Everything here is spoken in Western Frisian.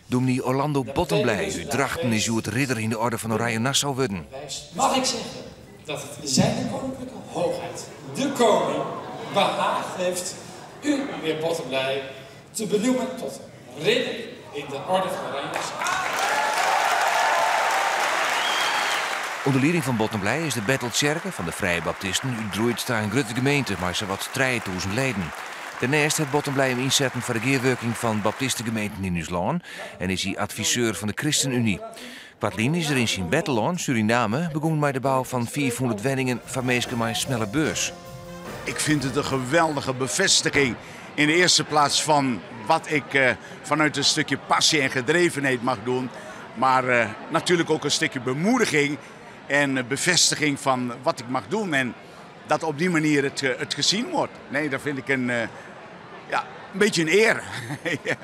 Dûmny Orlando Bottenbley út Drachten is hjoed Ridder yn de Orde fan Oranje Nassau wurden. Mag ik zeggen dat het Zijne Koninklijke Hoogheid, de Koning, behaagd heeft u, meneer Bottenbley, te benoemen tot Ridder in de Orde van Oranje Nassau. Under lieding fan Bottenbley is de Betheltsjerke fan de Frije Baptisten útgroeid ta in grutte gemeente mei sawat 3000 leden. Dêrneist hat Bottenbley him ynsetten foar de gearwurking fan baptistegemeenten yn ús lân en is hy adviseur fan de Christenunie. Koartlyn is er yn syn bertelân, Suriname, begûn mei de bou fan 500 wenningen foar minsken mei in smelle beurs. Ik vind het een geweldige bevestiging in de eerste plaats van wat ik eh, vanuit een stukje passie en gedrevenheid mag doen. Maar eh, natuurlijk ook een stukje bemoediging en bevestiging van wat ik mag doen. En dat op die manier het, eh, het gezien wordt. Nee, dat vind ik een, ja, een beetje een eer. ja.